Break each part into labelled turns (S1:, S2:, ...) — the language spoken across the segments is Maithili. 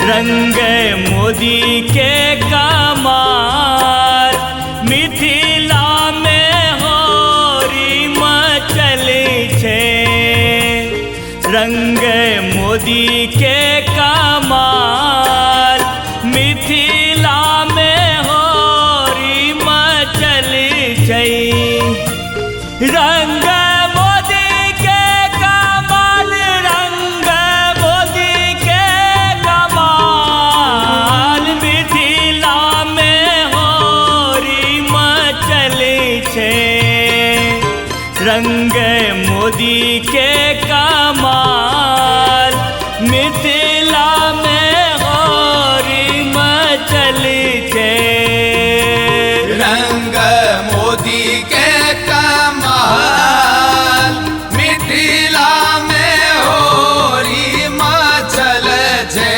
S1: रंग मोदी के कमाल, मिथिला में होरी मचल छे। रंग मोदी के कमाल, मिथिला में होरी मचल छे। रंग मोदी के कमाल, रंग मोदी के कमाल, मिथिला में होरी मचल छे। रंग मोदी के कमाल, मिथिला में होरी मचल छे।
S2: रंग मोदी के कमाल, मिथिला में होरी मचल छे।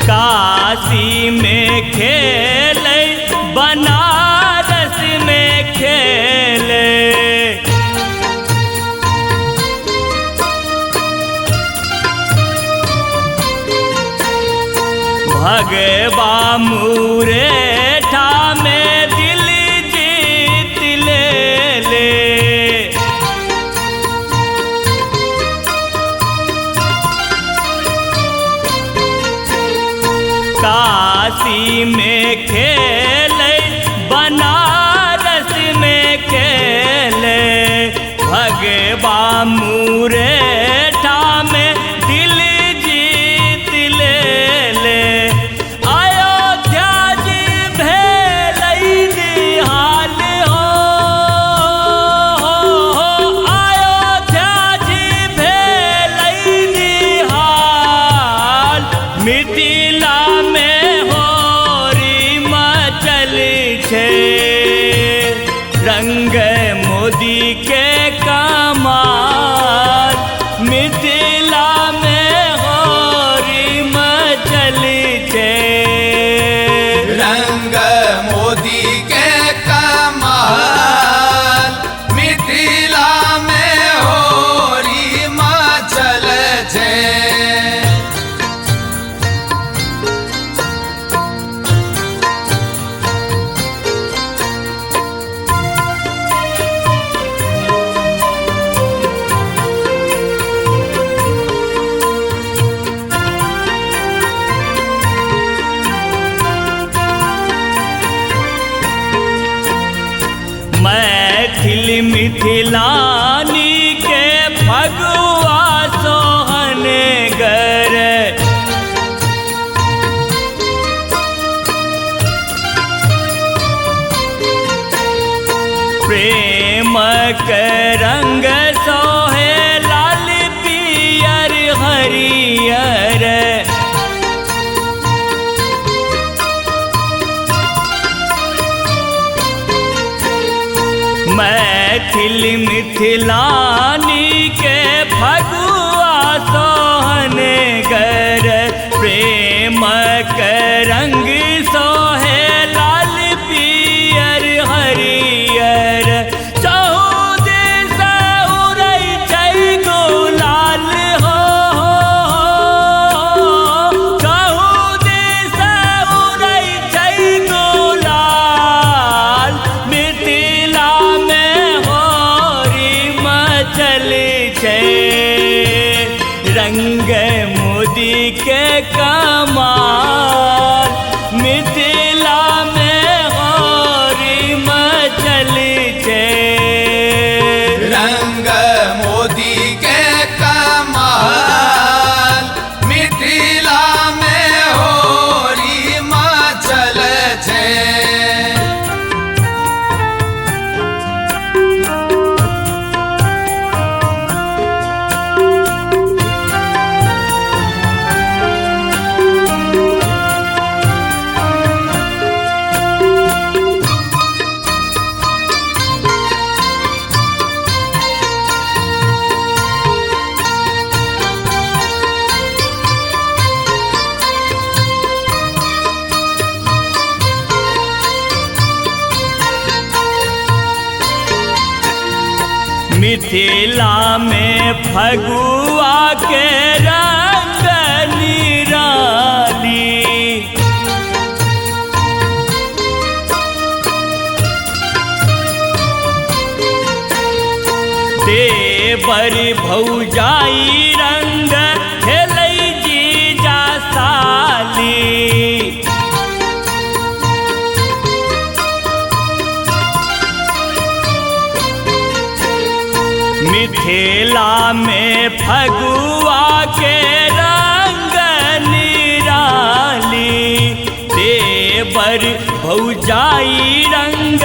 S1: काशी में खेले, बनारस में खेले, भगवा मुरेठा में दिल जीत ले ले। काशी में खेले, बनारस में खेले, भगवा मुरेठा में दिल जीत ले ले। अयोध्या जी भेलै निहाल हो, अयोध्या जी भेलै निहाल, मिथिला में होरी मचल छे। रंग मोदी के कमाल, मिथिला में होरी मचल छे।
S2: रंग मोदी के कमाल, मिथिला में होरी मचल छे।
S1: मैथिल मिथिलानी के फगुआ सोहन गर, प्रेम के रंग सोहे लाल पियर हरियर। मैथिल मिथिलानी के फगुआ सोहन गर, प्रेम के रंग सोहे लाल पियर हरियर। चहुदिस उड़ै छै गुलाल हो, चहुदिस उड़ै छै गुलाल, मिथिला में होरी मचल छे। रंग मोदी के कमाल, मिथिला में होरी मचल छे।
S2: रंग मोदी के कमाल, मिथिला में होरी मचल छे।
S1: मिथिला में फगुआ के रंग निराली। देवर भौजाई रंग खेलै जीजा साली। मिथिला में फगुआ के रंग निराली। देवर भौजाई रंग